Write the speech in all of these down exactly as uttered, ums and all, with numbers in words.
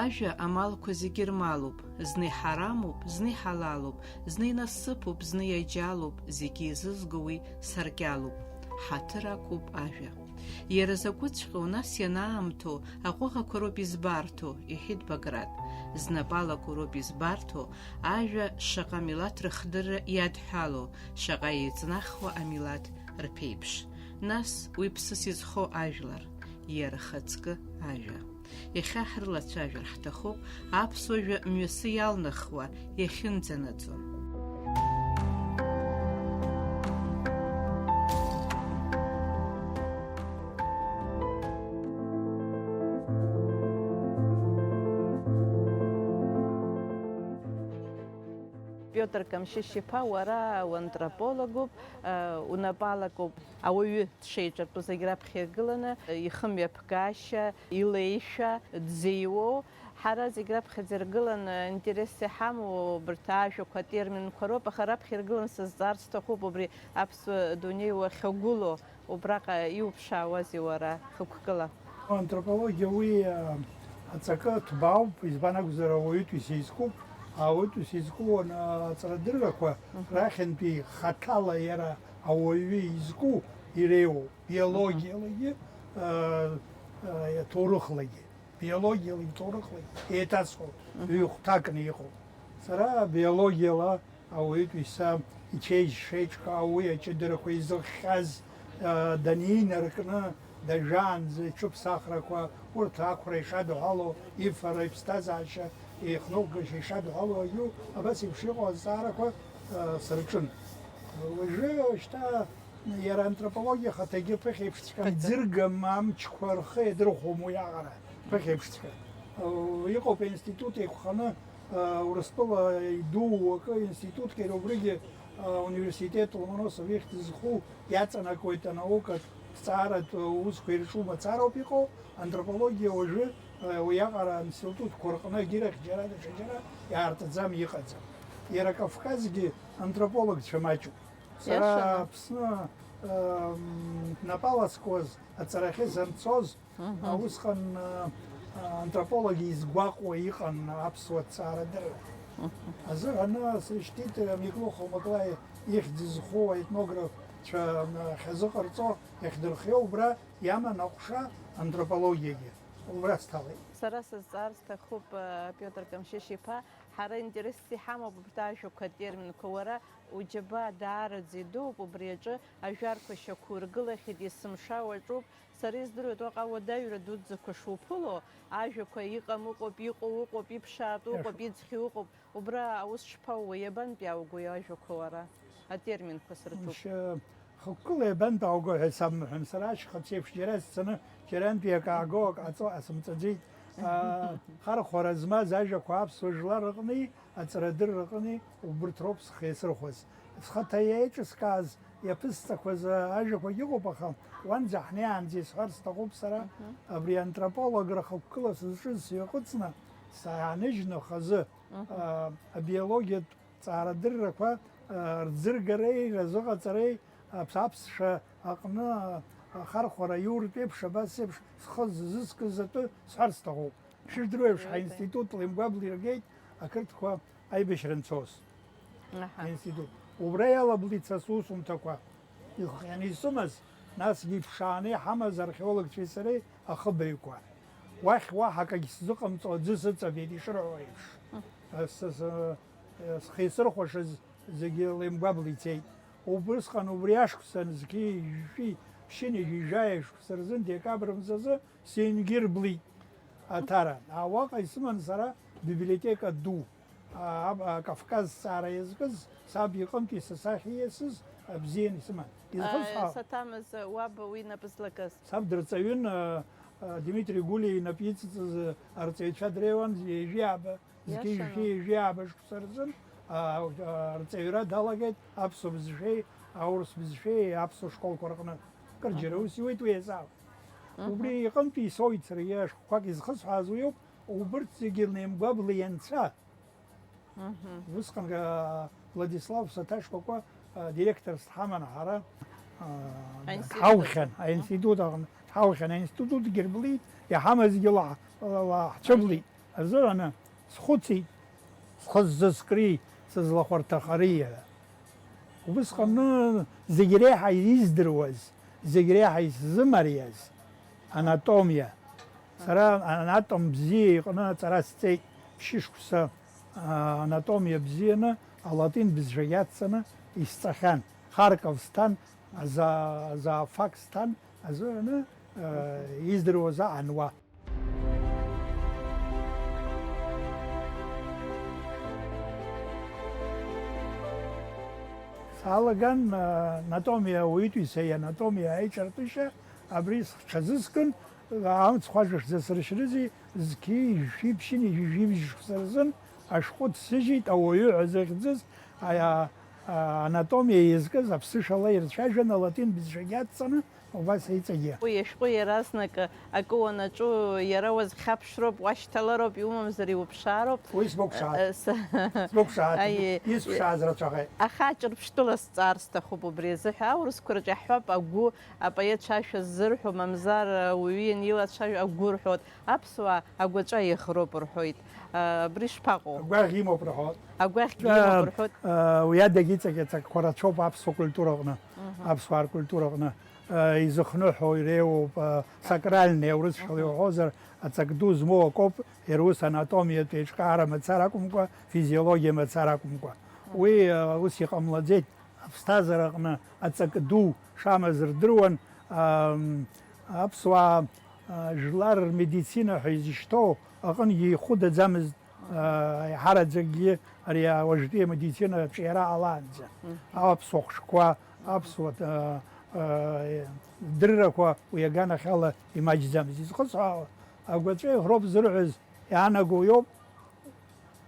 Ажәа амалқәа зегьы рмалуп, зны иҳарамуп, зны иҳалалуп, зны инасыԥуп, зны иаџьалуп, зегьы еизызго уи саркьалуп. Ҳаҭыр ақәуп ажәа. Иара закәыҵәҟьоу, нас ианаамҭоу, аҟәыӷақәа роуп избарҭоу, иҳәеит Баграт. Знапалақәа роуп избарҭоу, ажәа шаҟа милаҭ рыхдырра иадҳәалоу, шаҟа еиҵнахуа амилаҭ рԥеиԥш. Нас уи ԥсыс изхоу ажәлар, иара ахаҵкы ажәа. Иахьа ҳрылацәажәар ҳҭахуп аԥсуа жәа мҩасы иалнахуа, иахьынӡанаӡо. Пиотр Камшьышь-иԥа, уара уантропологуп, э, унапалакуп. Ауаҩы дшеиҿартәу зегь раԥхьа иргыланы, ихымҩаԥгашьа, илеишәа, дзеиуоу, ҳара зегь раԥхьаӡа иргыланы, интересс иҳамоу убарҭ ажәақәа, атерминқәа роуп, аха раԥхьа иргыланы сызҵаарц сҭахуп убри аԥсуа дунеи уахьагәылоу, убраҟа иуԥшаауазеи уара хықәкыла? Антропологиа уи, а, аҵакы ҭбаауп, избан акәзар, ауаҩытәыҩса изкуп, ауаҩытәыҩса изку, а, аҵарадыррақәа Мгм. рахьынтәи хаҭала иара ауаҩы изку иреиуоуп, биологиалагьы, а, а, ҭоурыхлагьы, биологиалагьы, ҭоурыхлагьы еиҭасҳәоит, Мгм. ҩ-хәҭакны иҟоуп. Сара биологиала ауаҩытәыҩса ичеиџь шеиҿкаау, уи аҷыдарақәа изыхҟьаз, а, данинаркны дажәаанӡа иҽыԥсахрақәа, урҭ ақәра ишадҳәалоу, ифара, иԥсҭазаашьа, ихнылгашьа ишадҳәалоу аҩу, абас еиԥш иҟоу азҵаарақәа, а, сырҿын. Уажәы шьҭа иара антропологиа ахаҭагьы ԥыхьеиԥшҵәҟьа Ԥыхьеиԥш. Иӡыргам, амчқәа рхы иадырхәом уи аҟара, ԥыхьеиԥшҵәҟьа. Иҟоуп аинститут еиқәханы, Урыстәыла идуу акы институтк иара убригьы, а, университет Ломоносов ихьӡ зху иаҵанакуеит анаукатә ҭҵааратә усқәа ирҿу мацароуп иҟоу, антропологиа уажәы, а, уиаҟара аинститутқәа рҟны егьирахь џьара даҽаџьара иаартӡам, иҟаӡам. Иара Кавказгьы антропологцәа маҷуп. Сара Иашаны. Аԥсны, ам, напала скуаз, аҵарахьы санцоз, Мгм. Усҟан, а, а, антропологи изгәаҟуа иҟан аԥсуа ҭҵаарадырра. Мгм. Азыҳәан, а, сышьҭит, а, Миклухо Маклаи ихьӡ зху аетнографцәа, а, ахьазыҟарҵо, иахьдырхио убра иаман аҟәша антропологиагьы. Убра сҭалеит. Сара сызҵаар сҭахуп, а, Пиотр Камшьышь-иԥа, ҳара интересс иҳамоуп абарҭ ажәақәа, атерминқәа. Уара уџьабаа даараӡа идууп, убри аҿы ажәарқәа шьақәургылахьеит, есымша уаҿуп. Сара издыруеит, уаҟа ауадаҩра дуӡӡақәа шуԥыло, ажәақәа иҟам ыҟоуп, иҟоу ыҟоуп, иԥшаатәу ыҟоуп, Иашоуп. Иӡхьоу ыҟоуп. Убра аус шԥауоу, иабантәи иааугои ажәақәа уара? Атерминқәа сырҿуп. Мшьы, хықәкыла иабантәааугои ҳәа сабмҳәан, сара ашьхацәеиԥш џьара сцаны, џьарантәи акы ааго, акы ҟаҵо асымҵаӡеит. Аа, хархәара змаз ажәақәа аԥсуа жәлар рҟни, аҵарадырра рҟни, убырҭ роуп схы иасырхәаз. Схаҭа еиҿыскааз, иаԥысҵақәаз ажәақәагьы ыҟоуп, аха уанӡа ҳнеиаанӡа исҳәар сҭахуп сара, Мгм. Абри антрополог рахықәкыла сызҿыз сҩаҟәыҵны, сааныжьны хазы, Мгм. А, абиологиатә ҵаарадыррақәа, а, рӡыргареи разыҟаҵареи аԥ-, аԥсшәа аҟны, а, ахархәара иуртә еиԥш, абас еиԥш схы ззыскыз атәы сҳәар сҭахуп. Шәыжәдыруеи еиԥш, Еиҳа. Ҳаинститут Лемгәабла иргеит ақырҭқәа аибашьра анцоз. Аҳа. Аинститут. Убра иалаблит са сусумҭақәа. Ихианы исымаз, насгьы иԥшааны иҳамаз археологцәеи сареи ахыбаҩқәа. Уахь уаҳа акагь сзыҟамҵо аӡы сыҵабеит, ишырҳәо еиԥш. Мм. С-, с-, схы исырхәашаз зегьы Лемгәабла ицеит. Убысҟан убри ашықәсан зқьи жәшәи, ԥшьыни жәижәаи ашықәса рзын, декабр мзазы, сеингьырблит Аҭара. А, уаҟа исыман сара библиотека ду. А, аб-, а, Кавказ зҵаара иазкыз саб иҟынтәи са сахь ииасыз, а, бзианы исыман. Изхысҳәаау? Саҭамыз, уаб уи инапы злакыз? Саб дырҵаҩын, а, а, Дмитрий Гулиа инапы иҵыҵыз, а, арҵаҩцәа дреиуан, ҩажәи ааба, зқьи Иашаны. Жәшәи ҩажәи ааба шықәса рзын, а, а, арҵаҩра далагеит аԥсуа бызшәеи, аурыс бызшәеи аԥсуа школқәа рҟны. Кырџьара Аҳа. Ус иуеит уи азал. Мгм. Убри иҟынтәи исоуит саргьы ашәҟәқәак изхысҳәааз уиоуп, убырҭ зегьы Лемгәабла ианца. Мгм. Усҟан, а, Владислав Саҭашкәакәа, а, директорс дҳаман ҳара, а, Аинститут. Дҳаухьан, аинститут аҟны дҳаухьан, аинститутгьы рблит, иҳамазгьы ла-, ла-, ла-, ҳцәыблит. азыҳәаны схәыцит, схы сзыскри, сызлахәарҭахари ҳәа. Убысҟаны зегь реиҳа издыруаз, зегь реиҳа исзымариаз анатомиа. Сара анатом бзиа иҟны аҵара сҵеит, ԥшьышықәса, а, анатомиа бзианы алатин бызшәагь ацҵаны исҵахьан. Харков сҭан, аза-, азофак сҭан, азыҳәаны, а, издыруаз аан уа. Салаган, а, анатомиа, ауаҩытәыҩса ианатомиа аиҿартәышьа, абри сҽазыскын, амцхә ажәа шзасыршьрызи, зқьи жәшәи ԥшьыни жәижәи шықәса рзын ашәҟәы ҭсыжьит, ауаҩы ҳәа зыхьӡыз, а, а, анатомиа иазкыз аԥсышәала ирцәажәан, алатин бызшәагьы адҵаны, убас иҵегьы. Уи ашәҟәы иаразнак акы уанаҿу, иара уазхьаԥшроуп, уашьҭалароуп, иумамзар иуԥшаароуп. Уи смықәшаат. Э, с-, Смықәшаат. Аиеи. Исԥшааз рацәахеит. Аха Ҷырԥштәыла сҵаар сҭахуп убри азыҳәа. Аурысқәа рҿы иаҳҳәап, агәы, апоетцәа ашәа ззырҳәо, мамзар, ауаҩы ианилацәажәо, агәы рҳәоит. Аԥсуаа агәаҵәа иаӷроуп рҳәоит. Э, абри шԥаҟоу? Агәаӷь имоуп рҳәоит. Агәаӷьгьы имоуп рҳәоит. Э, уи адагьы иҵегь аҵакқәа рацәоуп аԥсуа культураҟны, Мгм. аԥсуаа ркультураҟны. Э, изыхныҳәо иреиуоуп, э, сакральный, аурысшәала Мгм. иуҳәозар, аҵак ду змоу акоуп, иара ус анатомиатә еиҿкаара мацара акәымкәа, физиологиа мацара акәымкәа. Мгм. Уи, э, ус иҟамлаӡеит, аԥсҭазаараҟны аҵак ду шамаз рдыруан, ам, аԥсуаа, э, жәлар рмедицина ҳәа изышьҭоу аҟынгьы ихәыдаӡамызт. Аиҳараӡакгьы ари ауаҩытәи амедицина аҿиара ҟалаанӡа, Мгм. аԥсуа хәшәқәа, аԥсуа, а, а, дыррақәа уи аганахьала имаҷӡамызт. Изхысҳәаауа, агәаҵәа иӷроуп зырҳәаз иаанаго иоуп.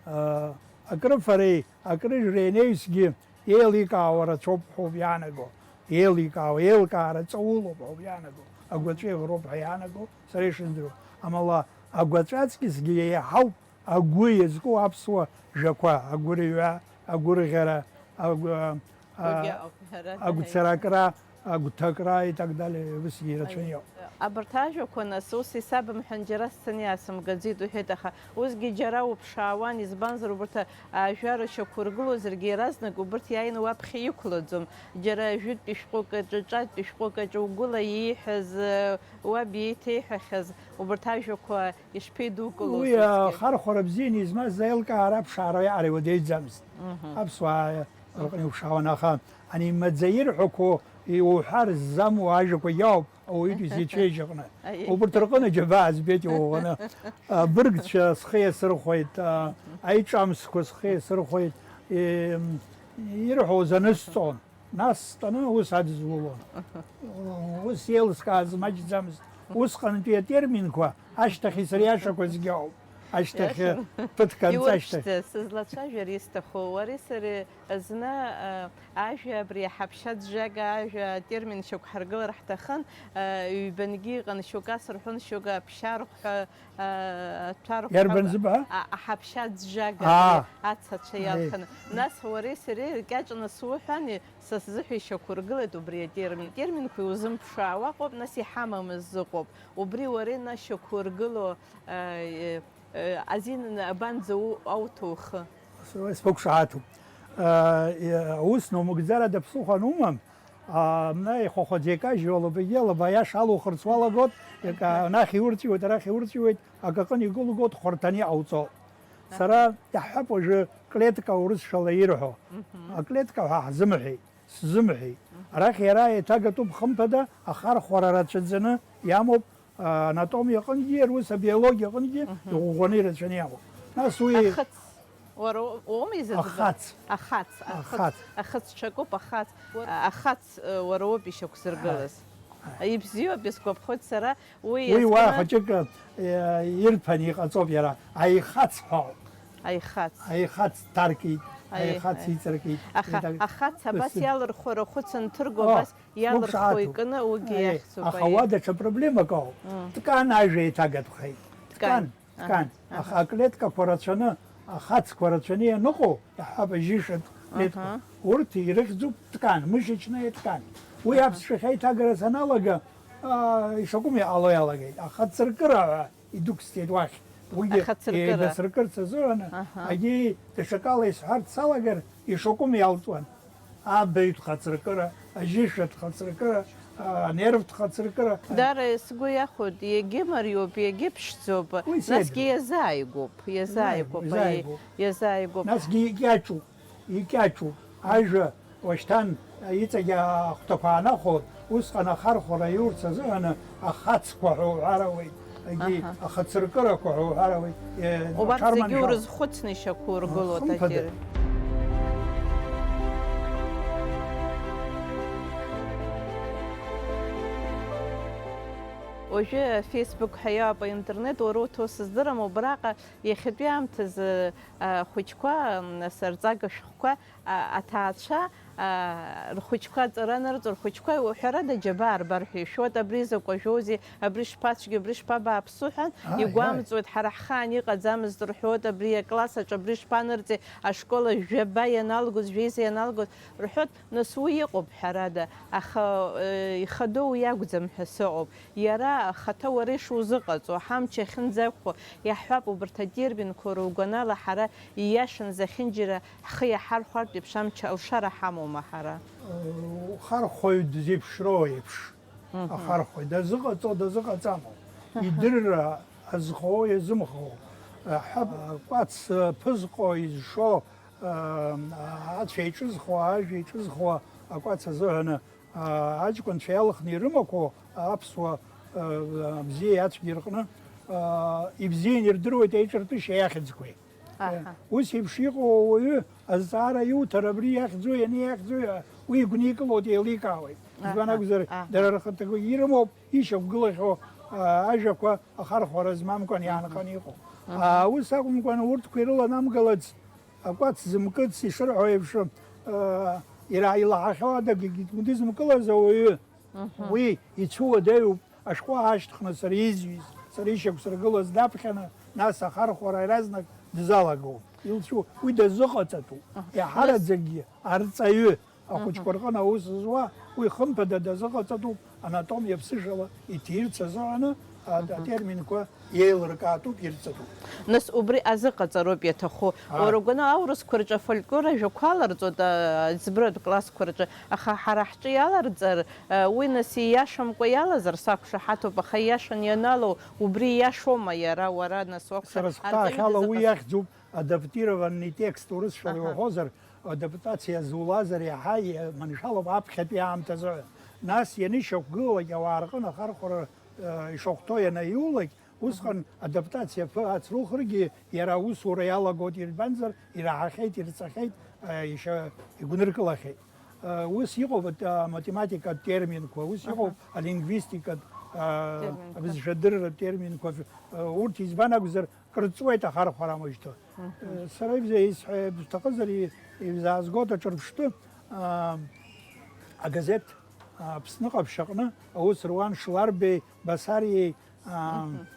А, акрыфареи акрыжәреи анаҩсгьы еиликаауа рацәоуп ҳәоуп иаанаго. Еиликаауа, еилкаара ҵаулоуп ҳәоуп иаанаго. Агәаҵәа иӷроуп ҳәа иаанаго, сара ишыздыруа. Амала, агәаҵәа аҵкьысгьы еиҳауп агәы иазку аԥсуа жәақәа, агәырҩа, агәырӷьара, агә-, а, Уигьы ауп, ҳәарада, агәцаракра, агәҭакра и так далее, усгьы ирацәаны иҟоуп. Абарҭ ажәақәа, нас, ус исабымҳәан, џьара сцаны иаасымгаӡеит уҳәеит, аха усгьы џьара уԥшаауан, избанзар, убарҭ ажәа ршьақәыргылозаргьы, иаразнак убарҭ иааины уаԥхьа иқәлаӡом. Џьара жәытәтәи шәҟәык аҿы, ҿатәтәи шәҟәык аҿы угәыла ииҳәаз, уаб иеиҭеиҳәахьаз, убарҭ ажәақәа Ишԥеидукылоу Уи усгьы? Ахархәара бзианы измаз аилкаара аԥшаара аиаара иуадаҩӡамызт. Мгм. Аԥсуаа рҟны иуԥшаауан, аха ани маӡа ирҳәақәо иуҳәар ззамуа ажәақәагьы ауп ауаҩытәыҩса ицәеижь аҟны. Аиеи. Убырҭ рҟны џьабаа збеит иуӷәӷәаны. Абыргцәа схы иасырхәеит, а, аиҿамсқәа схы иасырхәеит, е, ирҳәоз анысҵон. Нас стәаны ус адызулон. Ус еилыскааз маҷӡамызт. Усҟантәи атерминқәа ашьҭахь исыриашақәазгьы ауп. Ашьҭахь, Иашан. Ԥыҭк анҵы ашьҭахь. Иурԥшӡа, сызлацәажәар исҭаху, уареи сареи зны, а, ажәа абри аҳаԥшьа ӡәӡәага ажәа атермин шьақәҳаргылар ҳҭахын, а, ҩбангьы иҟан, шьоук асырҳәон, шьоук аԥшьархә ҳәа, Аҭәархә Иарбан ҳәа зыбҳәа? А-, аҳаԥшьа ӡәӡәага Аа. Абри ацацәа Аи. Иалхны. Нас уареи сареи ркьаҿны суҳәани, са сзыҳәа ишьақәыргылеит убри атермин. Атерминқәа иузымԥшаауа ыҟоуп, нас иҳамамыз ыҟоуп. Убри уара инашьақәыргыло, э, э, азин абанӡа у-, ауҭо ухы? Сара исԥықәшаҳаҭуп. Э, э, ус наумыгӡарада ԥсыхәа анумам, А, мна ихәахәаӡа икажьу алабагьы алаба аиаша алухырц уалагот, ика-, анахь иурҵәиуеит, арахь иурҵәиуеит, акаҟын икылугот, хәарҭаны иҟауҵо. Сара иаҳҳәап уажәы клетка урысшәала ирҳәо. Мгм. Аклетка ҳәа ҳзымҳәеит, сзымҳәеит. Мгм. Арахь иара еиҭагатәуп хымԥада, ахархәара рацәаӡаны иамоуп, Анатомиа аҟынгьы, иара ус абиологиа аҟынгьы Мгм. Иӷәӷәаны ирацәаны иамоуп. Нас уи Ахыц. Уара у-, уоума изыӡбо? Ахац. Ахац, ахыц, Ахац. Ахыц ҽакуп, ахац. Уара ахац, э, уара уоуп ишьақәзыргылаз. Ҳаи. Ибзиоуп, исгәаԥхоит сара. Уи Уи уа иазкны хәыҷык, э, ирԥан иҟаҵоуп иара. Аихац ҳәа ауп. Аихац. Аихац ҭаркит, Аи, аихац аи. Иҵаркит. Аха, Еиҭа-, ахац абас ус. Иалырхуа рахәыц анҭырго, О, абас Иалырхуа смыгәшааҭоуп. Икны уигьы Аи, иахьӡуп, аха аиеи. Уа даҽа проблемак ауп. М. Ткан ажәа еиҭагатәхеит. Ткан, Ткан. Ткан. Аҳа, Аха аха. Аклеткақәа рацәаны, ахацқәа рацәаны ианыҟоу, иаҳҳәап, ажьышатә клеткақәа, Аҳа. Урҭ ирыхьӡуп ткан, мышечная ткан. Уи Аҳа. Аԥсшәахь аиҭагара саналага, аа, ишакәым иҟало иалагеит. Аха ҵыркыра ҳәа идәықәсҵеит уахь. Уигьы еибацыркырц азыҳәан, егьи даҽакала исҳәарц салагар, ишакәым иалҵуан. Абаҩ дхацыркыра, ажьышәа дхацыркыра, анерв дхацыркыра. Дара сгәы иахәоит, егьымариоуп, егьыԥшӡоуп, насгьы иазааигәоуп, иазааигәоуп, иазааигәоуп. Насгьы икьаҿуп, икьаҿуп. Ажәа уашьҭан иҵегь ахәҭақәа аанахәо, усҟан ахархәара иурц азыҳәаны ахацқәа ҳәа уҳәар ауеит, егьи ахацыркырақәа ҳәа уҳәар ауеит. Убарҭ зегьы урызхәыцны ишьақәургылоит, хымԥада. Уажәы Facebook ҳәа иоуп аинтернет, уара уҭоу сыздырам, убраҟа иахьатәи аамҭазы, а, ахәыҷқәа, м, нас, арҵага шәҟәқәа, а, аҭаацәа, а, рхәыҷқәа аҵара анырҵо, рхәыҷқәа, ҳәарада, џьабаа рбар ҳәа ишәоит, абри закә ажәоузеи, абри шԥацәгьоу, абри шԥабааԥсу ҳәа игәамҵуеит, ҳара ҳхаан иҟаӡамызт рҳәоит, абри акласс аҿы абри шԥанырҵеи, ашкол аҿы жәаба ианалгоз, жәеиза ианалгоз рҳәоит, нас уи иҟоуп, ҳәарада, аха, э, ихадоу уи акәӡам ҳәа сыҟоуп. Иара ахаҭа уара ишузыҟаҵо, ҳамч ахьынӡақәхо, иаҳҳәап, убарҭ атерминқәа ругәанала ҳара ииашан зехьынџьара ҳхы иаҳархәартә еиԥш амч алшара ҳамоума ҳара? Ухархәаҩ дзеиԥшроу еиԥш, ахархәаҩ дазыҟаҵо, дазыҟаҵаму, идырра азхоу, иазымхоу, ҳәа, акәац ԥызҟо, изшо, ацәа иҿызхуа, ажәа иҿызхуа акәац азыҳәаны, аа, аҷкәынцәа иалхны ирымақәоу аԥсуа, аа, бзиеи ацәгьеи рҟны, аа, ибзианы ирдыруеит аиҿартәышьа иахьӡқәеи. Аҳа. Ус еиԥш иҟоу ауаҩы азҵаара иуҭар, абри иахьӡуи, ани иахьӡуи ҳәа, уи игәникылоит, еиликаауеит. Аҳа, избан акәзар, аҳа. Дара рхаҭақәа ирымоуп ишьақәгылахьоу, аа, ажәақәа ахархәара змамкәан иаанханы иҟоу. Аҳа. Аа, ус акәымкәан, урҭқәа ирыланамгалац, акәац зымкыц ишырҳәо еиԥш, э, ира-, илаҳахьоу адагьы дызмкылаз ауаҩы, мгм, уи ицәуадаҩуп, ашәҟәы аашьҭхны сара изҩыз, сара ишьақәсыргылаз даԥхьаны, нас ахархәара иаразнак дызалагоуп. Илцәу-, уи дазыҟаҵатәуп. Аҳ, иаҳараӡакгьы арҵаҩы. Ахәыҷқәа рҟны аус зуа, уи хымԥада дазыҟаҵатәуп, анатомиа ԥсышәала иҭирц азыҳәаны, а, атерминқәа еилыркаатәуп, ирҵатәуп. Нас убри азыҟаҵароуп иаҭаху. Ааи. Уара угәаны аурысқәа рҿы афольклор ажәақәа аларҵоит, а, аӡбратә классқәа рҿы, аха ҳара ҳҿы иаларҵар, а, уи нас ииашамкәа иалазар сақәшаҳаҭуп, аха ииашан ианалоу убри ииашоума иара, уара нас уакәшар? Сара схаахьала уи иахьӡуп адаптированный текст, урысшәала иуҳәозар, адаптациа зулазар иаҳа иаманшәалоуп аԥхьатәи аамҭазы. Нас ианышьақәгылалак ауаа рҟны ахархәара, э, ишахәҭоу ианаиулак, усҟан адаптациа аԥы ацрухыргьы, иара аусура иалагоит, избанзар, ираҳахьеит, ирҵахьеит, э, иша-, игәныркылахьеит. Э, ус иҟоуп ат-, аматематикатә терминқәа, ус иҟоуп алингвистикатә, э, терминқәа, абызшәадырратә терминқәа, э, урҭ избан акәзар, крыҵуеит ахархәара мыжда. Мгм. Э, сара ибза-, исҳәа-, бҭахызар, и-, ибзаазгоит аҿырԥштәы, а, агазеҭ, а, Аԥсны ҟаԥшь аҟны аус руан Шларбеи Басариеи, а, мгм,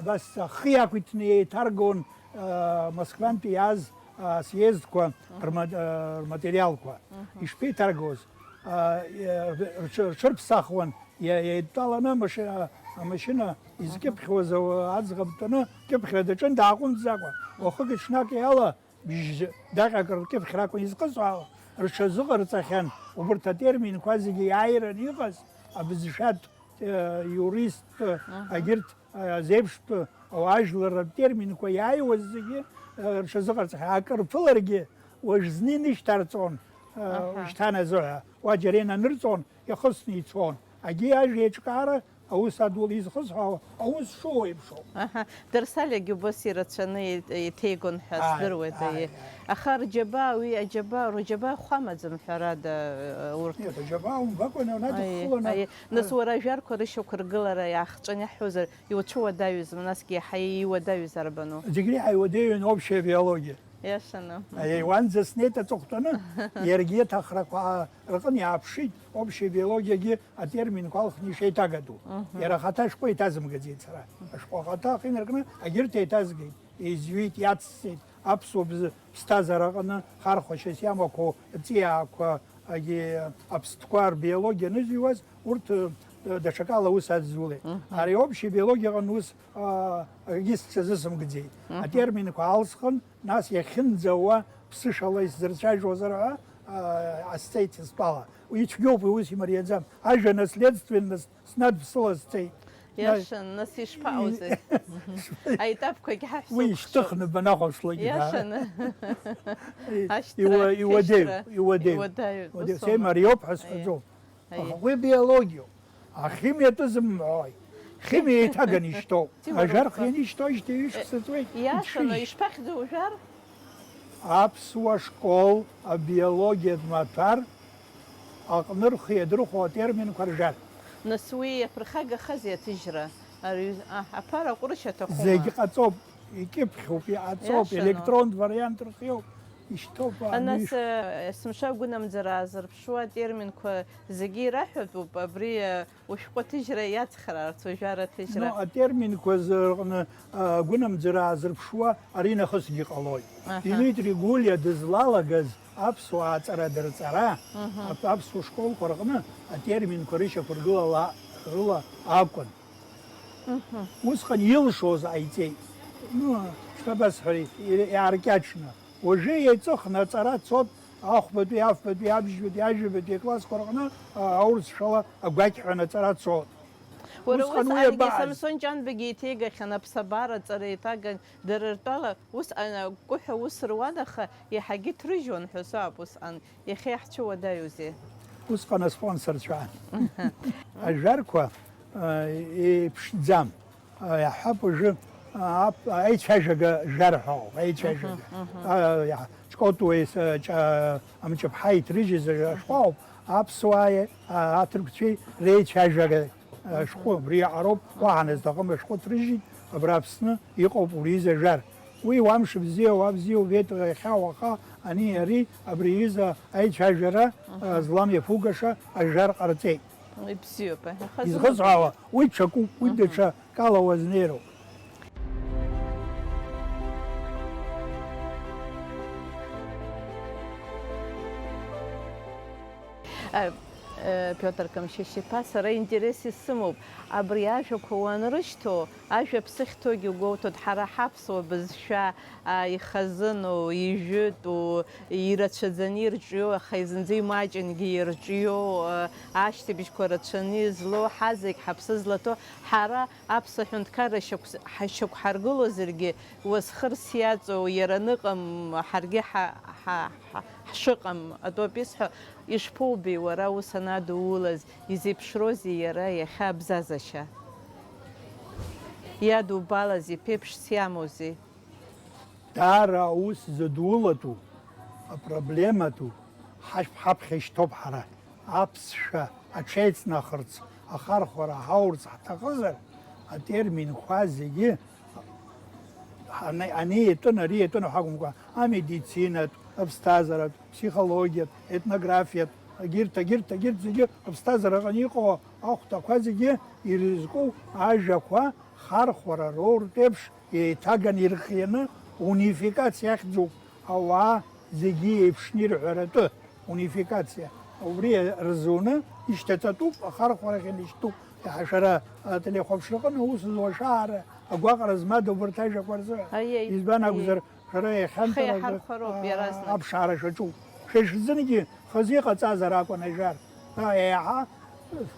абас ахы иақәиҭны еиҭаргон, а, Москвантәи иааз, а, съездқәа, мгм, рма-, а, рматериалқәа. Мгм. Ишԥеиҭаргоз? А, э, рҽы-, рҽырԥсахуан. Иа-, еидтәаланы амаши-, амашьына изкьыԥхьуаз ауа аӡӷаб дтәаны, кьыԥхьра даҿын дааҟәымҵӡакәа. Уахыки-ҽнаки ала, бжь-, даҟьак ркьыԥхьракәын изхысҳәаауа, рҽазыҟарҵахьан убарҭ атерминқәа зегьы иааираны иҟаз, абызшәатә, э, иуристтә, аҳа, агьырҭ, э, азеиԥштә, ажәлар ртерминқәа иааиуаз зегьы, э, рҽазыҟарҵахьан. Акыр ԥыларгьы, уажә зны инышьҭарҵон, э, аҳа, ушьҭан азыҳәа, уа џьара инанырҵон, иахысны ицон. Агьи ажәа еиҿкаара аус адула изхысҳәаауа, аус шоу еиԥшоуп. Аҳа, Дарсалиагьы убас ирацәаны еит-, еиҭеигон ҳәа, ааи, здыруеит, ааи, аиеи. Аха рџьабаа, уи аџьабаа, рџьабаа хәамаӡам, ҳәарада, урҭ. Нет, аџьабаа умбакәа, анаҩс, аиеи, дыххыланы, аиеи. Нас, аиеи, уара ажәарқәа рышьақәыргылара иаахҵәаны иаҳҳәозар, иуцәуадаҩызма, насгьы иаҳа иуадаҩызар бану? Зегь реиҳа иуадаҩын общая биология. Иашаны. Аиеи, уанӡа снеит аҵыхәтәаны, иаргьы аҭахрақәа рҟны иааԥшит, общая биологиагьы атерминқәа алхны ишеиҭагатәу. Мгм. Иара ахаҭа ашәҟәы еиҭазымгаӡеит сара. Ашәҟәы ахаҭа ахы инаркны, агьырҭ еиҭазгеит, еизҩит, иацсҵеит, аԥсуа бз-, ԥсҭазаара аҟны хархәашьас иамақәоу аҵиаақәа, агьи аԥстәқәа рбиологиа анызыҩуаз, урҭ, э, даҽакала аус адызулеит. Ари общий биологиа аҟны ус, а, акгьы сҽазысымкӡеит. Атерминқәа алсхын, нас иахьынӡауа ԥсышәала исзырцәажәозар ҳәа, а, ҟасҵеит стәала. Уи цәгьоуп, уи ус имариаӡам. Ажәа наследственность снадԥсыла сцеит. Иашан, нас ишԥаҟоузеи? Аетапқәагь ҳаҳәса Уи ишьҭыхны банахәаԥшлогьы, да. Иашан. Ашьҭра, Иуа-, иуадаҩ, ашьҭра. Иуадаҩ. Иуадаҩ, Иуадаҩ. ус Сеи аума? Мариоуп ҳәа Аиеи. сҳәаӡом. Аха уи биологиоуп. Ахимиа атәы зымҳәои? Химиа еиҭаганы ишьҭоуп. Ҭиуа Ажәар роуп. хианы ишьҭоижьҭеи ҩышықәса ҵуеит. Иашан, Иҽыжь. ишԥахьӡу ужәар? Аԥсуа школ абиологиатә маҭәар аҟны рхы иадырхәо атерминқәа ржар. Нас уи иаԥырхагахазеи аҭыжьра? Ари, а, аԥара ҟәрышь аҭахума? Зегь ҟаҵоуп, икьыԥхьуп, иҟаҵоуп, Иашану? Електронтә вариант рхиоуп, ишьҭоуп, Анас, аниш- э, есымша агәынамӡара аазырԥшуа атерминқәа зегьы ираҳәатәуп, абри, э, ушәҟәы аҭыжьра иацхраарц, ужәара аҭыжьра. Ну, атерминқәа зы-, рҟны, а, агәынамӡара аазырԥшуа ари нахысгьы ҟалоит. Аҳа. Дмитри Гәлиа дызлалагаз аԥсуаа аҵара дырҵара, Мгм. ап-, аԥсуа школқәа рҟны атерминқәа рышьақәыргылала, рыла акәын. Мгм. Усҟан илшоз ҟаиҵеит. Ну, шԥабасҳәари, и-, иааркьаҿны. Уажәы еиҵыхны аҵара цот, ахәбатәи, афбатәи, абжьбатәи, ажәабатәи аклассқәа рҟны, а, аурысшәала агәақьҳәан аҵара цот. Уара Усҟан уи усҟангьы абааз. Самсон Ҷанбагьы еиҭеигахьан аԥсабара аҵара еиҭаган, дара ртәала ус, а, акәкәыҳәа ус руан, аха иаҳагьы ҭрыжьуан ҳәа сҳәап усҟан, иахьа иаҳцәыуадаҩузеи? Усҟан аспонсорцәа. Ажәарқәа, а, еиԥшӡам. А, иаҳҳәап, уажәы, а, ап-, аицәажәага жәар ҳәа ауп, аицәажәага. Мгм, мгм. А, иаҳ-, Ҷкәытуеи с-, Ҷа-, Амҷыԥҳа иҭрыжьыз ашәҟәы ауп, аԥсуааи, а, аҭырқәцәеи реицәажәага, а, Мгм. шәҟәы, убри аҟароуп, уаҳа назҭахым ашәҟәы ҭрыжьит, абра Аԥсны иҟоуп убри изы ажәар. Уи уа мшыбзиа, уа бзиа убеит, иахьа, уаха, ани, ари, абри изы аицәажәара, Мгм. а, злам иаԥугаша ажәар ҟарҵеит. Ибзиоуп, аха Изхысҳәаауа, уи ҽакуп, уи Мгм. даҽа кала уазнеироуп. Э, э, Пиотр Камшьышь-иԥа, сара интерес исымоуп, абри ажәақәа уанрышьҭоу, ажәа ԥсыхьҭоугьы угәоуҭоит, ҳара ҳаԥсуа бызшәа, а, ихазыну, ижәытәу, ирацәаӡаны ирҿиоу, аха зынӡа имаҷынгьы ирҿиоу, а, ашьҭыбжьқәа рацәаны излоу, ҳазегь ҳаԥсы злаҭоу, ҳара Аԥсуа ҳәынҭқарра шьақәс-, ҳа-, шьақәҳаргылозаргьы, уасхырс иаҵоу иара аныҟам, ҳаргьы ҳа-, ҳа-, ҳа-, ҳшыҟам атәоуп исҳәо, ишԥоубеи уара ус анадуулаз, изеиԥшроузеи иара иахьа абзазашьа? Иадубалаз иԥеиԥшс иамоузеи? Даара аус зыдулатәу, апроблематәу ҳашә-, ҳаԥхьа ишьҭоуп ҳара. Аԥсшәа аҽеиҵнахырц, ахархәара ҳаурц ҳҭахызар, атерминқәа зегьы ани-, ани иатәын, ари иатәын ҳәа акәымкәа, амедицинатә, аԥсҭазааратә, аԥсихологиатә, етнографиатә, агьырҭ, агьырҭ, агьырҭ зегьы аԥсҭазаараҟны иҟоу ахәҭақәа зегьы ирызку ажәақәа хархәара роуртә еиԥш еиҭаганы ирхианы унификациа ахьӡуп, ауаа зегьы еиԥшны ирҳәаратәы, унификациа. Убри рзуны ишьҭаҵатәуп, ахархәарахь инышьҭуп. Иаҳа шәара ателехәаԥшраҟны аус зуа шәаара агәаҟра змада убарҭ ажәақәа рзыҳәан? Аиеи, Избан аиеи. акәзар, шәара Ҳхы иахьанҭалак, иаҳархәароуп а, иаразнак. аԥшаара шәаҿуп. Шәа ишәзынгьы хазы иҟаҵазар акәын ажәар. А, еиҳа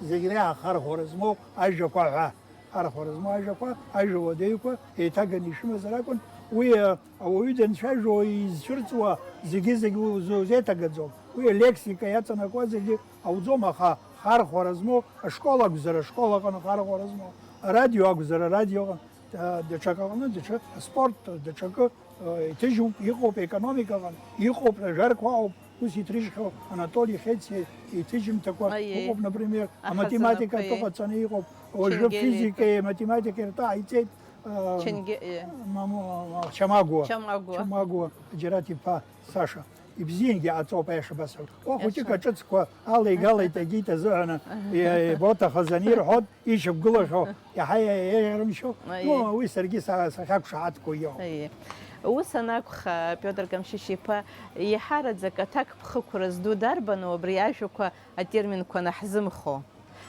зегь реиҳа ахархәара змоу ажәақәа ҳәа. Арахәара змоу ажәақәа, ажәа уадаҩқәа еиҭаганы ишәымазар акәын, уи, а, ауаҩы данцәажәо изцәырҵуа зегьы-зегь уз-, узеиҭагаӡом. Уи алексика иаҵанакуа зегьы ауӡом, аха хархәара змоу, ашкол акәзар, ашкол аҟны хархәара змоу, арадио акәзар, арадио аҟны, а, даҽак аҟны, даҽа, аспорт, даҽакы, а, иҭыжьуп, иҟоуп, аекономика аҟны иҟоуп, ажәарқәа ыҟоуп. Ус иҭрыжьхьоу Анатоли Хециа иҭыжьымҭақәа Аиеи. ыҟоуп, например, Ахазынақәа, аматематика аиеи. атәы ҟаҵаны иҟоуп. Уажәы Ченгели физикеи аматематикеи ртәы ҟаиҵеит, а, Ченге-, е. ма-, ма-, ма-, Чамагуа. Чамагуа. Чамагуа Џьараҭ-иԥа Саша. Ибзиангьы аҵоуп, аиаша басҳәап. Уа хәыҷык Иаша. аҿыцқәа алеигалеит, агьит азыҳәаны, Аҳа. е-, е-, боҭахаз анирҳәоз, ишьақәгылахьоу, иаҳа иа-, иа-, иарымшьо. Аиеи. Ну, уи саргьы са-, сахьақәшаҳаҭхо иоуп. Аиеи. Ус анакәха, Пиотр Камшьышь-иԥа, еиҳараӡак аҭакԥхықәра зду дарбану абри ажәақәа, атерминқәа анаҳзымхо?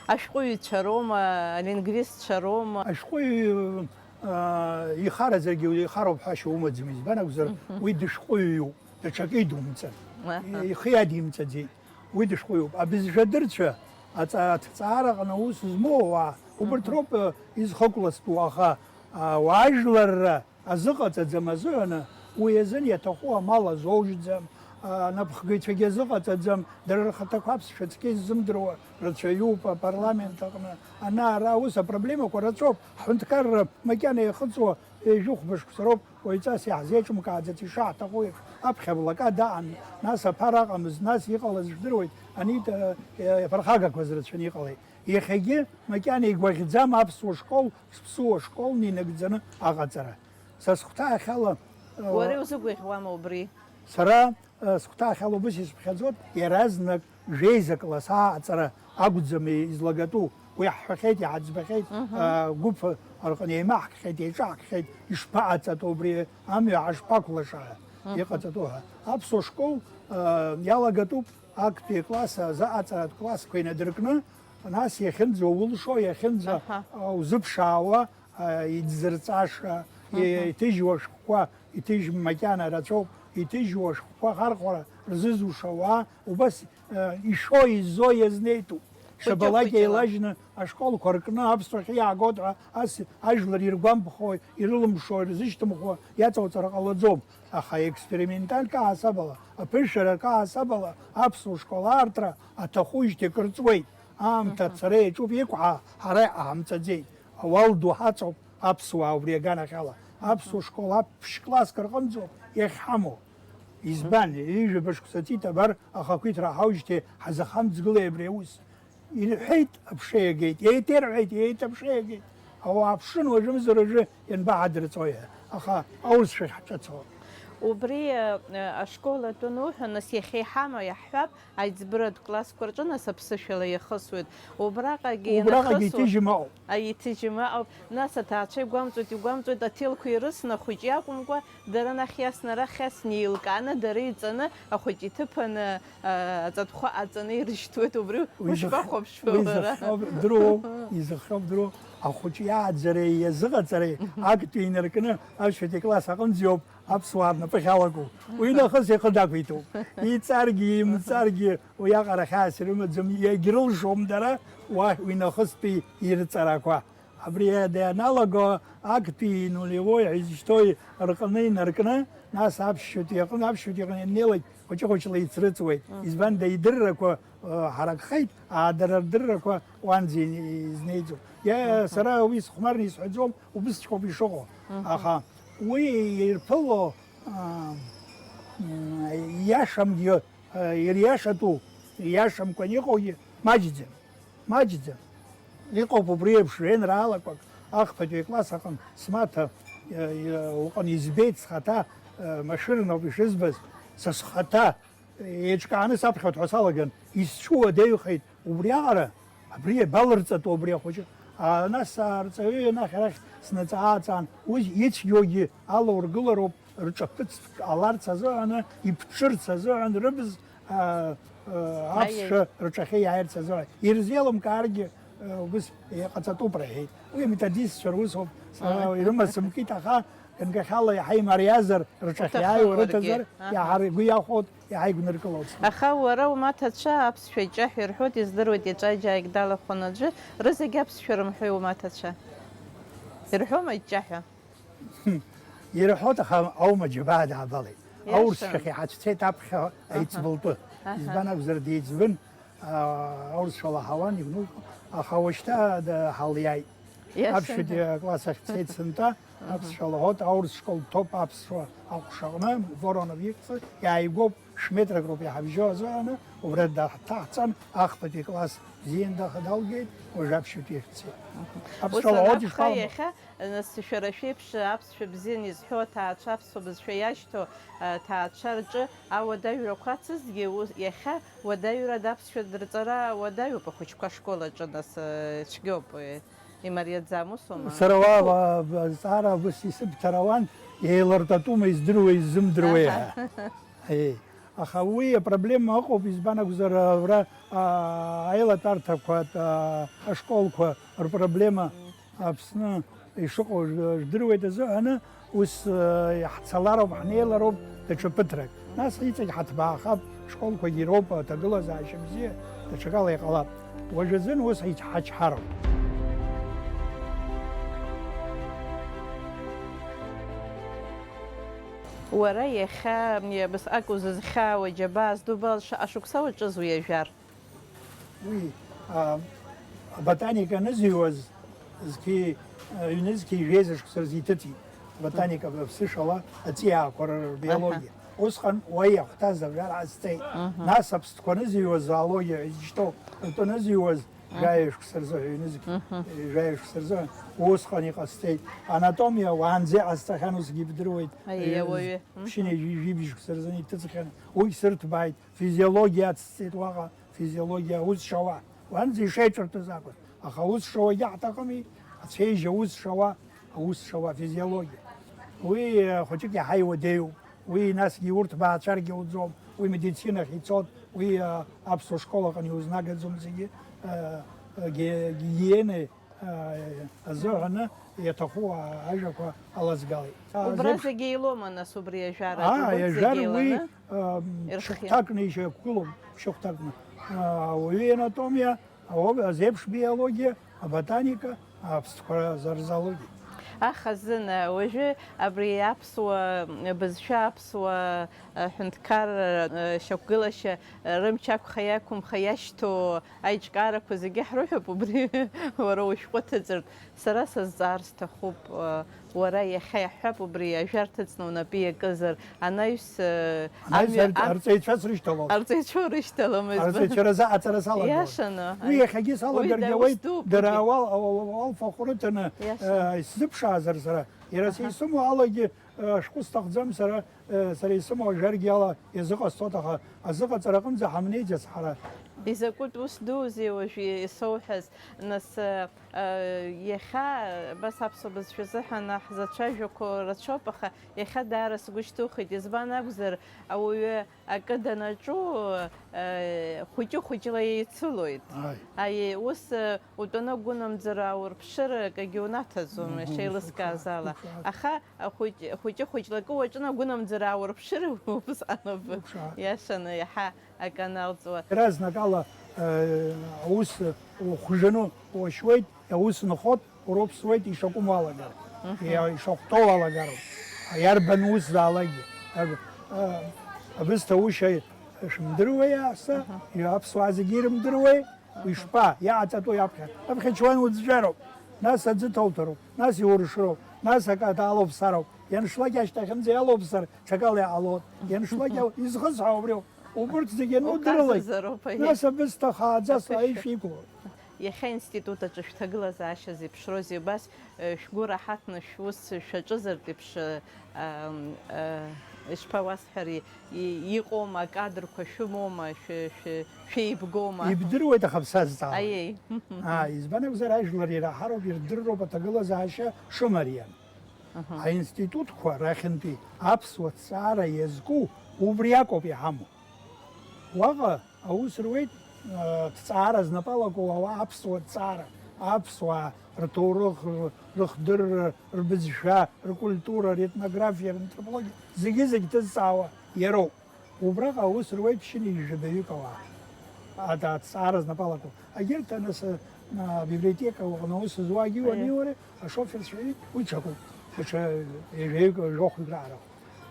Ашәҟәыҩҩцәа роума, алингвистцәа роума? Ашәҟәыҩҩы, аа, ихаразаргьы ихароуп ҳәашьа умаӡам, избан акәзар, Мгм. уи дышәҟәыҩҩуп, даҽакы идумҵан. Аҳа. Ихы иадимҵаӡеит, уи дышәҟәыҩҩуп. Абызшәадырцәа, аҵа-, аҭҵаараҟны аус змоу ауаа, убырҭ Мгм. роуп, э, изхыкәластәу, аха, аа, уаажәларра азыҟаҵаӡам азыҳәаны, уи азын иаҭаху амал азоужьӡам, а, анапхгаҩцәагьы азыҟаҵаӡам, дара рхаҭақәа аԥсшәа цқьа иззымдыруа рацәаҩуп апарламент аҟны, ана-ара, ус апроблемақәа рацәоуп, ҳҳәынҭқарра макьана иахыҵуа ҩажәи хәба шықәса роуп, уаҩҵас иаҳзеиҿымкааӡац ишаҳҭаху еиԥш, аԥхьа аблокада аан, нас аԥара ыҟамызт, нас иҟалаз жәдыруеит, анита, э, иаԥырхагақәаз рацәаны иҟалеит. Иахьагьы макьана игәаӷьӡам аԥсуа школ, ԥсуа школны инагӡаны аҟаҵара. Са схәҭаахьала, э, Уара иузыгәаӷьуама убри? Сара, э, схәҭаахьала убыс исыԥхьаӡоит, иаразнак жәеиза класс ааҟаҵара акәӡам излагатәу. Уи ҳҳәахьеит, иҳаӡбахьеит, Мгм. э, гәыԥ рҟны еимаҳкхьеит, еиҿаҳкхьеит, ишԥаҟаҵатәу убри, амҩа ҳашԥақәлаша ҳәа Мгм. иҟаҵатәу ҳәа. Аԥсуа школ, э, иалагатәуп актәи акласс азы аҵаратә классқәа инадыркны, нас иахьынӡа улшо, иахьынӡа, Аҳа. э, узыԥшаауа, а, иӡырҵаша, Мгм. иҭыжьуа шәҟәқәа, иҭыжьым макьана рацәоуп, иҭыжьуа шәҟәқәа ахархәара рзызуша ауаа, убас, а, ишо-изо иазнеитәуп. Хәыҷык-хәыҷла. Шабалак еилажьны ашколқәа ркны аԥсуахьы иаагоит ҳәа ас ажәлар иргәамԥхо, ирылымшо, ирзышьҭымхуа иаҵауҵар ҟалаӡом. Аха експериментальк аҳасабала, аԥышәарак аҳасабала аԥсуа школ аартра аҭахуижьҭеи акыр ҵуеит. Аамҭа Мгм. ацара иаҿуп, иқәҳа ҳара иҟаҳамҵаӡеит. Ауал ду ҳаҵоуп аԥсуаа убри аганахьала. Аԥсуа школ аԥшь класск рҟынӡоуп иахьҳамоу. Избан, ҩажәаба шықәса ҵит абар ахақәиҭра ҳауижьҭеи ҳазахамҵгылеи абри аус? Ирҳәеит, аԥша иагеит, еиҭа ирҳәеит, еиҭа аԥша иагеит. Ауаа ԥшын уажәымзар уажәы ианбаҳадырҵои ҳәа. Аха аурысшәахь ҳҿыцуп. Убри, э, ашкол атәы ануҳәа, нас иахьа иҳамоу иаҳҳәап, аиҵбыратә классқәа рҿы нас аԥсышәала иахысуеит. Убраҟагьы Убраҟагьы ианахысуа, иҭыжьым ауп. А, иҭыжьым ауп. Нас аҭаацәа игәамҵуеит, игәамҵуеит, аҭелқәа ирысны ахәыҷы иакәымкәа, дара анахь иасны, арахь иасны, еилкааны, дара иҵаны, ахәыҷы иҭыԥаны, а, аҵатәхәы аҵаны ирышьҭуеит. Убри Уи зых-, ушԥахәаԥшуа уи уара? Зыхҟьо дыруоу, изыхҟьо дыруоу, ахәыҷы иааӡареи иазыҟаҵареи актәи инаркны аԥшьбатәи акласс аҟынӡа иоуп аԥсуаа рнапы ахьалагоу. Уи нахыс ихы дақәиҭуп. Иҵаргьы, имҵаргьы, уиаҟара хьаас ирымаӡам, иагьрылшом дара уа уи нахыстәи ирҵарақәа. Абри даналага, актәи нулевой ҳәа изышьҭоу рҟны инаркны, нас аԥшьбатәи аҟны, аԥшьбатәи аҟны инеилак хәыҷы-хәыҷла ицрыҵуеит. Мгм. Избан, идыррақәа, э, ҳаракхеит, аа, дара рдыррақәа уанӡа изнеиӡом. Иа-, Мгм. сара уи сыхәмарны исҳәаӡом, убысҵәҟьоуп ишыҟоу. Мгм. Аха уи ирԥыло, а, м, иашамгьы, а, ириашатәу, ииашамкәан иҟоугьы маҷӡам. Маҷӡам. Иҟоуп убри еиԥш жәеинраалақәак, ахԥатәи акласс аҟын смаҭа, э, э, уҟны избеит схаҭа, э, машәырноуп ишызбаз, са схаҭа, э, еиҿкааны саԥхьоит ҳәа салаган, исцәуадаҩхеит убриаҟара, абри иабалырҵатәу абри ахәыҷы? А, нас арҵаҩы анахь арахь снаҵаа-ааҵаан, уи ицәгьоугьы алаургылароуп, рҿаԥыцтә ҟаларц азыҳәаны, иԥҽырц азыҳәан, рыбз, а, а, аԥсшәа Аиеи. рҿахьы иааирц азыҳәан. Ирзеилымкааргьы, а, убыс иҟаҵатәуп рҳәеит. Уи аметодистцәа русоуп, сара Мгм. ирымасымкит, аха ганкахьала иаҳа имариазар, рҿахь иааиуа Уҭахымхаргьы. рыҭазар, Аҳа. иаҳа ргәы иахәоит, иаҳа игәныркылоит. Аха уара умаҭацәа аԥсшәа иҷаҳәа ирҳәоит, издыруеит, иаҿа џьаргь далахәын аӡәы, рызегь аԥсшәа рымҳәои умаҭацәа? Ирҳәома иҷҷаҳәа? Ирҳәоит, аха аума џьабаа даабалеит. Иашан. Аурысшәахь иҳацәцеит аԥхьа Аҳа. аиҵбылтәы. Аҳа. Избан акәзар, деиҵбын, аа, аурысшәа лаҳауан, игәнылкылон, аха уажәшьҭа да-, ҳалиааит. Иашан. Аԥшьбатәи акласс ахь дцеит сынтәа, Аҳа. аԥсшәа лаҳауеит, аурыс школ дҭоуп аԥсуа аҟәшаҟны, Воронов ихьӡ, иааигәоуп, шә-метрак роуп иҳабжьоу азыҳәаны, убра даҳҭаҳҵан, ахԥатәи класс бзиан даха далгеит, уажә аԥшьбатәи ахь дцеит. Аҳа. Аԥсшәа Ус лаҳауеит, анакәха, ишԥаҟам? иахьа, нас, шәара шәеиԥш аԥсшәа бзианы изҳәо аҭаацәа, аԥсуа бызшәа иашьҭоу, а, ҭаацәа рҿы ауадаҩрақәа ацызгьы, ус, иахьа уадаҩрада аԥсшәа дырҵара уадаҩуп ахәыҷқәа ашкол аҿы, нас, э, цәгьоуп, э, имариаӡам, усоума? Сара уа, уа, азҵаара ус исыбҭар ауан, еилартәатәума, издыруеи, изымдыруеи Аҳа. ҳәа. Еи, Аха уи апроблема ыҟоуп, избан акәзар, абра, аа, аилатәарҭақәа, аа, ашколқәа рпроблема Аԥсны ишыҟоу ж-, жәдыруеит азыҳәаны, ус, аа, иаҳцалароуп, ҳнеилароуп даҽа ԥыҭрак. Нас иҵегь ҳаҭбаахап, ашколқәагьы ироуп, аҭагылазаашьа бзиа, даҽакала иҟалап. Уажәазын ус ҳач-, ҳачҳароуп. Уара иахьа абасҟак узызхьаауа џьабаа здубалша ашықәса уаҿыз уи ажәар? Уи, а, аботаника анызыҩуаз зқьи, а, ҩнызқьи жәеиза шықәса рзы иҭыҵит. Аботаника аԥсышәала аҵиаақәа рбиологиа. Усҟан уа иахәҭаз ажәар ҟасҵеит. Нас аԥстәқәа анызыҩуаз, зоологиа ҳәа изышьҭоу, утәы анызыҩуаз, жәаҩа шықәса рзы ҳәа ҩнызқь, Мгм. Жәаҩа шықәса рзы усҟан иҟасҵеит. Анатомиа уаанӡа иҟасҵахьан, усгьы ибдыруеит. Аиеи, Ҩ-, ауаҩы. Мгм. Ԥшьынҩажәи жәибжь шықәса рзы иҭыҵхьан, уигь сырҭбааит. Физиологиа ацҵеит уаҟа, физиологиа аус шауа. Уанӡа ишеиҿырҭыз акәын. Аха аус шауагьы ҳҭахыми, ацәеижь аус шауа, аус шауа, физиологиа. Уи, э, хәыҷык иаҳа иуадаҩуп. Уи насгьы урҭ баацәаргьы уӡом, уи медицинахь ицоит, уи, а, аԥсуа школ аҟны иузнагаӡом зегьы, а, а, ги-, гигиена, а, азыҳәаны иаҭаху, а, ажәақәа алазгалеит. А, Убра зеиԥш- зегьы еилоума, нас, убри ажәара? Аа, Убырҭ зегьы ажәар уи, еиланы? Ам, Ирхиа. Шьыхәҭакны ишьақәгылоуп, шьыхәҭакны. А, уаҩы ианатомиа, Аоба, азеиԥш биологиа, аботаника, аԥстәқәа зарзалогьы. Ахазына, уажәы абри аԥсуа бызшәа, аԥсуа ҳәынҭқарра шьақәгылашьа рымч ақәха-иақәымха иашьҭоу аиҿкаарақәа зегьы ҳрыҳәоуп, убри уара ушәҟәы ҭыҵыртә. Сара сазҵаар сҭахуп, уара иахьа иаҳҳәап, убри ажәа рҭыҵны унапы иакызар, анаҩс, э, Анаҩс амҩа, арҵ-, ам-, арҵаҩцәа срышьҭалон. Арҵаҩцәа урышьҭалон, избан? Арҵаҩцәа рзы аҵара салагон. Иашаны, Уи аи. Иахьагьы Уи салагар даус ауеит, дууп, дара уигьы. Ауал, ауал, ауалфахә рыҭаны, Иашаны. Э, исзыԥшаазар сара, иара Аҳа. Сеисымоу алагьы, э, ашәҟәы сҭахӡам сара, э, сара исымоу ажәаргьы ала иазыҟасҵоит, аха азыҟаҵара аҟынӡа ҳамнеиӡац ҳара. Изакәытә ус дуузеи уажә исоуҳәаз, нас, э, Иахьа, абас аԥсуа бызшәа азыҳәан ҳзацәажәақәо рацәоуп, аха иахьа даара сгәы шьҭухит, избан акәзар, ауаҩы акы данаҿу, хәыҷы-хәыҷла еицылоит. Ааи. Аиеи, ус, утәаны агәынамӡара аурԥшыр акагьы унаҭаӡом, Мгм, ишеилыскааз ала. Уԥшаат. Аха ахәыҷ-, хәыҷы-хәыҷла акы уаҿын, агәынамӡара аурԥшыр, убысҟан ауп. Уԥшаат. Иашаны, иаҳа акы аналҵуа. Иаразнакала, э, аус ухәжаны уашьуеит, аус нхоит, урыԥсуеит ишакәым уалагар, Мгм. иа-, ишахәҭоу уалагароуп. Иарбан ус заалакгьы. Ар-, э, абысҭа ушьа шәымдыруеи аасҭа, Мгм. Иа-, аԥсуаа зегьы ирымдыруеи? Мгм. Ишԥа, иааҵатәу иаԥхьа? Аԥхьа чуан уӡәӡәароуп, нас аӡы ҭауҭароуп, нас иуршроуп, нас акы аҭаалоуп сароуп. Ианшлак ашьҭахьынӡа иалоуп сар, ҽакала иҟалоит. Ианшлак иал-, изхысҳәаау убриоуп. Убырҭ зегьы анудырлак, Указазароуп, аиеи. Нас абысҭа хааӡа Аԥышәа. Сааишәа иқәлоит. Иахьа аинститут аҿы шәҭагылазаашьа зеиԥшроузеи, убас, э, шәгәы раҳаҭны шәус шәаҿызартә еиԥш, э, ам, э, ишԥауасҳәари, и-, иҟоума, акадрқәа шәымоума, шәы-, шәы-, шәеибгоума? Ибдыруеит, аха бсазҵаауеит. Аиеи. Аа, избан акәзар, ажәлар ираҳароуп, ирдырроуп аҭагылазаашьа шымариам. Аҳа. Аинститутқәа рахьынтәи аԥсуа ҭҵаара иазку убри акоуп иҳамоу. Уаҟа аус руеит, а, ҭҵаара знапы алаку ауаа аԥсуа ҭҵаара, аԥсуаа рҭоурых, р-, рыхдырра, рбызшәа, ркультура, ретнографиа, рантропологиа, зегьы-зегь ҭызҵаауа иароуп. Убраҟа аус руеит ԥшьынҩажәи жәабаҩык ауаа. Ада аҭҵаара знапы алаку. Егьырҭ, нас, а, абиблиотека аҟны аус зуагьы Аиеи. Уаниури, ашоферцәеи, уи ҽакуп. Даҽа ҩажәаҩык, жәохәҩык раара.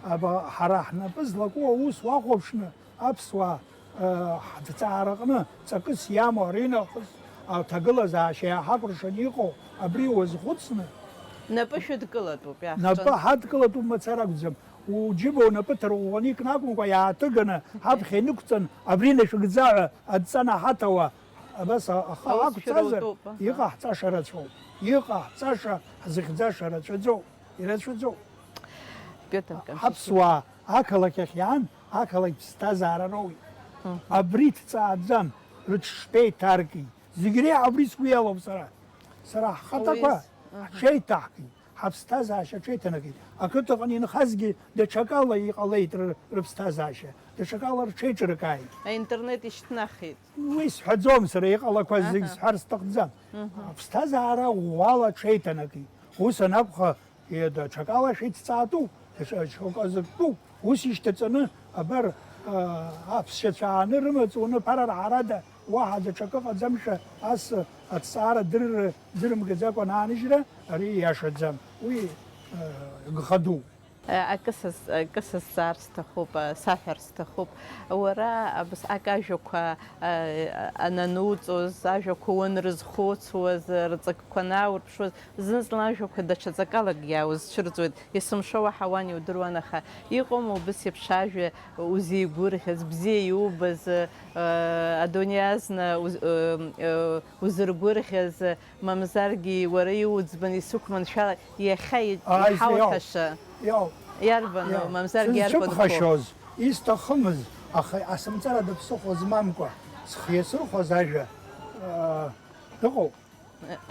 Аба, ҳара ҳнапы злаку аус уахәаԥшны, аԥсуаа, а, ҳҭҵаараҟны ҵакыс иамоу аринахыс аҭагылазаашьа иаҳакәыршаны иҟоу абри уазхәыцны, Напы шәыдкылатәуп, иаҳҳәон. Напы ҳадкылатәуп мацара акәӡам. Уџьыба унапы ҭарӷәӷәаны икны акәымкәа, иааҭыганы, ҳаԥхьа инықәҵан, абри нашәыгӡа ҳәа адҵа наҳаҭауа, абас а-, ахы Аус ақәҵазар, шәырутәуп, аха. Иҟаҳҵаша рацәоуп. Иҟаҳҵаша, ҳзыхьӡаша рацәаӡоуп, ирацәаӡоуп. Пиотр Константинович. Ҳаԥсуаа ақалақь ахь иаан, ақалақь ԥсҭазаара роуеит. Мгм. Абри ҭҵааӡам, рыҽшԥеиҭарки? Зегь реиҳа убри сгәы иалоуп сара. Сара ҳхаҭақәа Ауаҩы, аҳа. Ҳҽеиҭаҳкит. Ҳаԥсҭазаашьа аҽеиҭанакит. Ақыҭаҟны инхазгьы даҽакала иҟалеит ры-, рыԥсҭазаашьа. даҽакала рҽеиҿыркааит. Аинтернет ишьҭнахит. Уи сҳәаӡом сара, иҟалақәаз зегь Аҳа. Сҳәар сҭахӡам. Мгм. Аԥсҭазаара ӷәӷәала аҽеиҭанакит. Ус анакәха, иа-, даҽакала шәеицҵаатәуп, даҽа-, даҽакала зыктәуп. Ус ишьҭаҵаны, абар, а, аԥсшьацәа ааны рымаҵ уны ԥарара ҳарада, уаҳа даҽакы ҟаӡамшәа, ас аҭҵаара дырра-, дырымгаӡакәа анааныжьра, ари ииашаӡам. Уи, а, гхадоуп. Акы саз-, акы сазҵаар сҭахуп, а, саҳәар сҭахуп. Уара абас акы ажәақәа, а, анануҵоз, ажәақәа уанрызхәыцуаз, рҵакқәа анаурԥшуаз, зны-зынла ажәақәа даҽа ҵакалагьы иааузцәырҵуеит, есымша уаҳауан иудыруан, аха иҟоума убыс еиԥш ажәа узеигәырӷьаз, бзиа иубаз, а, адунеи азна уз-, ы, ы, узыргәырӷьаз, мамзаргьы уара иуӡбаны исықәманшәалан, иахьа и-, Ааи, иҳауҳәаша. Иауп. Иарбану, Иауп. Мамзаргьы иарбан уқәоу? Сызцәыԥхашьоз, исҭахымыз, аха асымҵарада ԥсыхәа змамкәа, схы иасырхәаз ажәа, аа, ыҟоуп.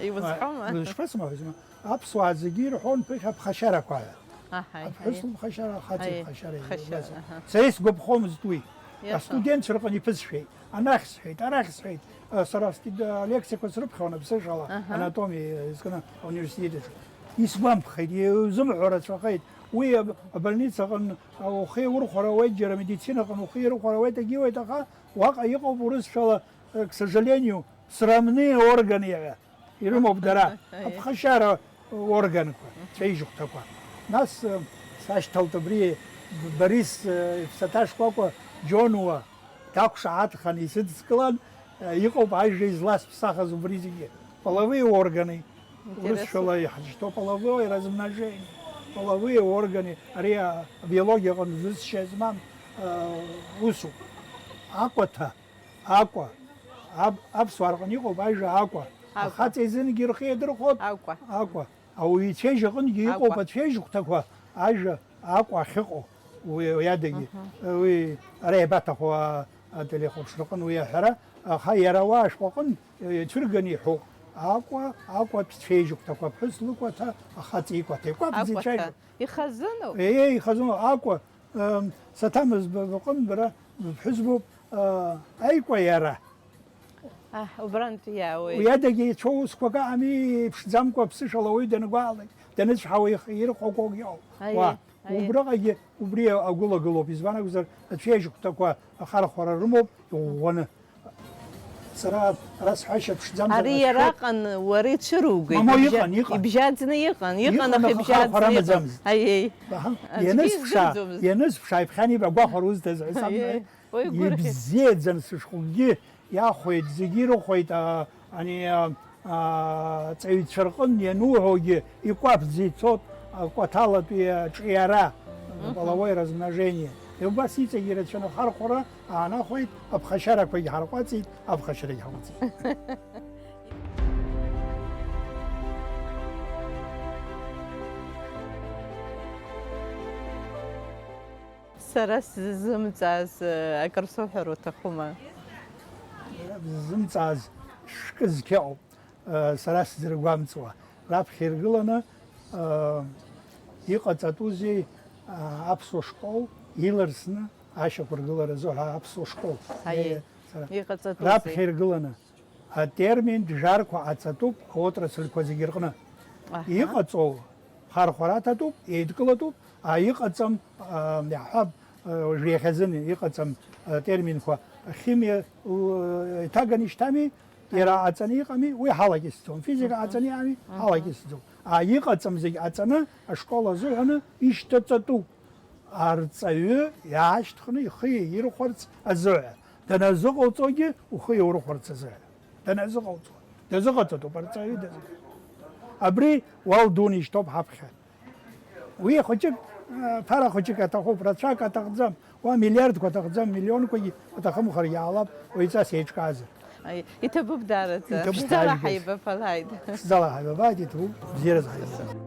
Иузҳәома? Ишԥасымҳәоз, ма, аԥсуаа зегьы ирҳәон ԥыхьа ԥхашьарақәа ҳәа. Аҳаи, Аԥҳәыс аҳаи. Лыԥхашьара, ахаҵа Аҳаи, иԥхашьара ԥхашьара, иубаз. Аҳа. Сара исгәаԥхомызт уи. Иашоуп. Астудентцәа рҟны иԥысшәеит, анахь сҳәеит, арахь сҳәеит, сара астуд-, алекциақәа срыԥхьон аԥсышәала, Аҳа. Анатомиа изкны ауниверситет аҿы. Исгәамԥхеит, иузымҳәо рацәахеит. Уи аб-, абольницаҟын ухы иаурхәар ауеит, џьара амедицинаҟын ухы иаурхәар ауеит, егьиуеит, аха уаҟа иҟоуп урысшәала, к сожалению, срамные органы иара. Ирымоуп дара, Аҳа. Аԥхашьара органқәа, цәеижьхәҭақәа. Нас, э, сашьҭалт абри Борис, э, иԥсаҭа шкәакәа Џьонуа дақәшаҳаҭхан исыдскылан, э, иҟоуп ажәа изласԥсахыз убри зегьы. Половые органы, Интересно. Урысшәала иҳашьҭоу половое размножение, половые органы, ари абиологиаҟны зусҭцәа змам, э, усуп. Акәаҭа. Акәа. Аб-, аԥсуаа рҟны иҟоуп ажәа акәа. Акәа. Ахаҵа изынгьы рхы иадырхәоит. Акәа. Акәа. Ауаҩы ицәеижь аҟынгьы иҟоуп Акәа. Ацәеижь хәҭақәа ажәа акәа ахьыҟоу. Уи, уи адагьы. Мгм. Уи ара иабаҭаху, а, ателехәаԥшраҟын уи аҳәара, аха иара уа ашәҟәаҟын, э, ицәырганы иҳәоуп. Акәа, акәа цәеижь хәҭақәа, аԥҳәыс лыкәаҭа, ахаҵа икәаҭа. Икәаԥӡа Акәаҭа. Ицәажәо. Ихазыноуп? Еиеи, ихазыноуп. Акәа, Ам, саҭамыз ба-, баҟын бара, быԥҳәыс боуп, а, аикәа иара. Аҳ, убрантәи иаауеит. Уи адагьы ицәоу усқәак аами, иԥшӡамкәа аԥсышәала ауаҩы дангәаалак, даныцәҳауа их-, ирхәақәоугьы ауп. Аиеи, Уа, аиеи. Убраҟагьы убри агәылагылоуп, избан акәзар, ацәеижь хәҭақәа ахархәара рымоуп, иӷәӷәаны. Сара ара сҳәашьа ԥшӡамзар Ари насшәоит. Иара аҟан, уара ицәыругеит. Мамоу, Ибжьа-, иҟан, иҟан. Ибжьаӡны иҟан, иҟан, Иҟан, аха аха ибжьаӡны хархәара иҟан. Амаӡамызт. Аиеи. Аҳа. Аӡәгьы Ианысԥшаа, издырӡомызт. Ианысԥшаа, иԥхьан ибагәахәар узҭаз ҳәа саб Аиеи. Уи гәырӷьа. Ибзиаӡан сышәҟәгьы иахәеит, зегьы ирыхәеит, а, ани, а, Аҵаҩцәа рҟынтә иануҳәогьы икәаԥӡа ицоит акәаҭалатәи аҿиара, Мгм. Половое размножение. Убас иҵегь ирацәаны ахархәара аанахәеит, аԥхашьарақәагь ҳарҟәаҵит, аԥхашьарагь ҳауӡеит. Сара сзызымҵааз, э, акыр соуҳәар уҭахума? Сзызымҵааз шәкы зқьы ыҟоуп, э, сара сзыргәамҵуа. Раԥхьа иргыланы, э, иҟаҵатәузеи, э, аԥсуа школ иларсны ашьақәыргылара азыҳәа аԥсуа школ. Аиеи. Э, сара Иҟаҵатәузеи? Раԥхьа иргыланы атермин жәарқәа ҟаҵатәуп аотрасльқәа зегьы рҟны. Аҳа. Иҟаҵоу Хархәара аҭатәуп, еидкылатәуп, а, иҟаҵам, а, иаҳҳәап, а, уажә иахьазын иҟаҵам, а, терминқәа, химиа, л-, иҭаганы ишьҭами, иара Аҳа. Аҵаны иҟами, уи ҳалагьы сӡом. Физика Мгм. Аҵаны иҟами, Мгм. Ҳалагьы сӡом. А, иҟаҵам зегь аҵаны, ашкол азыҳәаны ишьҭаҵатәуп. Арҵаҩы иаашьҭхны ихы иаирхәарц азыҳәа, даназыҟауҵогьы ухы иаурхәарц азыҳәа, даназыҟауҵо, дазыҟаҵатәуп арҵаҩы, дазыҟаҵатәуп. Абри уал дуны ишьҭоуп ҳаԥхьа. Уи хәыҷык, э, ԥара хәыҷык аҭахуп, рацәак аҭахӡам, уа миллиардқәа аҭахӡам, миллионқәагьы уҭахымхаргьы ҟалап, уаҩҵас еиҿкаазар. Аи, иҭабуп даараӡа. Иҭабуп Ԥшӡала даараӡа. Ҳаибабалааит. Ԥшӡала ҳаибабааит, иҭабуп, бзиараз ҳаибабааит.